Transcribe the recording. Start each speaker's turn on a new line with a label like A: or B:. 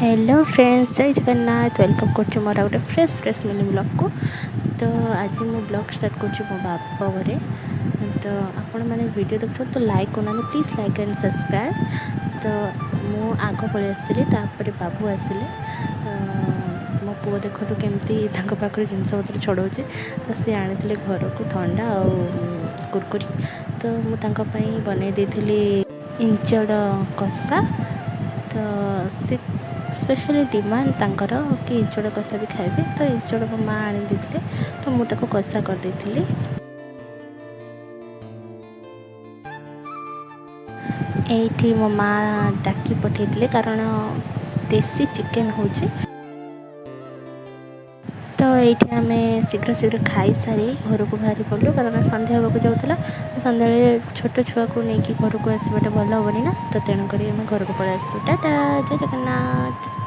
A: Hello friends, ଜୟ Jagannath. Welcome କରୁଛି ମୋର ଆଉ ଗୋଟେ ଫ୍ରେଶ୍ ଫ୍ରେଶ୍ ମିନି ବ୍ଲଗ୍କୁ। ତ ଆଜି ମୁଁ ବ୍ଲଗ୍ ଷ୍ଟାର୍ଟ କରୁଛି ମୋ ବାପ ଘରେ। ତ ଆପଣମାନେ ଭିଡ଼ିଓ ଦେଖୁଛନ୍ତି ତ ଲାଇକ୍ କରୁନାହାନ୍ତି, ପ୍ଲିଜ୍ ଲାଇକ୍ ଆଣ୍ଡ ସବସ୍କ୍ରାଇବ୍। ତ ମୁଁ ଆଗ ପଳେଇ ଆସିଥିଲି, ତାପରେ ବାବୁ ଆସିଲେ। ମୋ ପୁଅ ଦେଖନ୍ତୁ କେମିତି ତାଙ୍କ ପାଖରୁ ଜିନିଷପତ୍ର ଛଡ଼ଉଛି। ତ ସେ ଆଣିଥିଲେ ଘରକୁ ଥଣ୍ଡା ଆଉ କୁରକୁରି। ତ ମୁଁ ତାଙ୍କ ପାଇଁ ବନେଇ ଦେଇଥିଲି ଇଞ୍ଚଡ଼ କଷା। ତ ସେ ସ୍ପେଶାଲି ଡିମାଣ୍ଡ ତାଙ୍କର କି ଇଞ୍ଚଡ଼ କଷା ବି ଖାଇବେ। ତ ଇଞ୍ଚଡ଼ ମୋ ମା ଆଣି ଦେଇଥିଲେ, ତ ମୁଁ ତାକୁ କଷା କରିଦେଇଥିଲି। ଏଇଠି ମୋ ମା ଡାକି ପଠାଇଥିଲେ, କାରଣ ଦେଶୀ ଚିକେନ୍ ହେଉଛି। ତ ଏଇଠି ଆମେ ଶୀଘ୍ର ଶୀଘ୍ର ଖାଇସାରି ଘରକୁ ବାହାରି ପଡ଼ିଲୁ, କାରଣ ସନ୍ଧ୍ୟା ହେବାକୁ ଯାଉଥିଲା। ସନ୍ଧ୍ୟାବେଳେ ଛୋଟ ଛୁଆକୁ ନେଇକି ଘରକୁ ଆସିବାଟା ଭଲ ହେବନି ନା, ତ ତେଣୁକରି ଆମେ ଘରକୁ ପଳେଇ ଆସିଲୁ। ଟାଟା, ଜୟ ଜଗନ୍ନାଥ।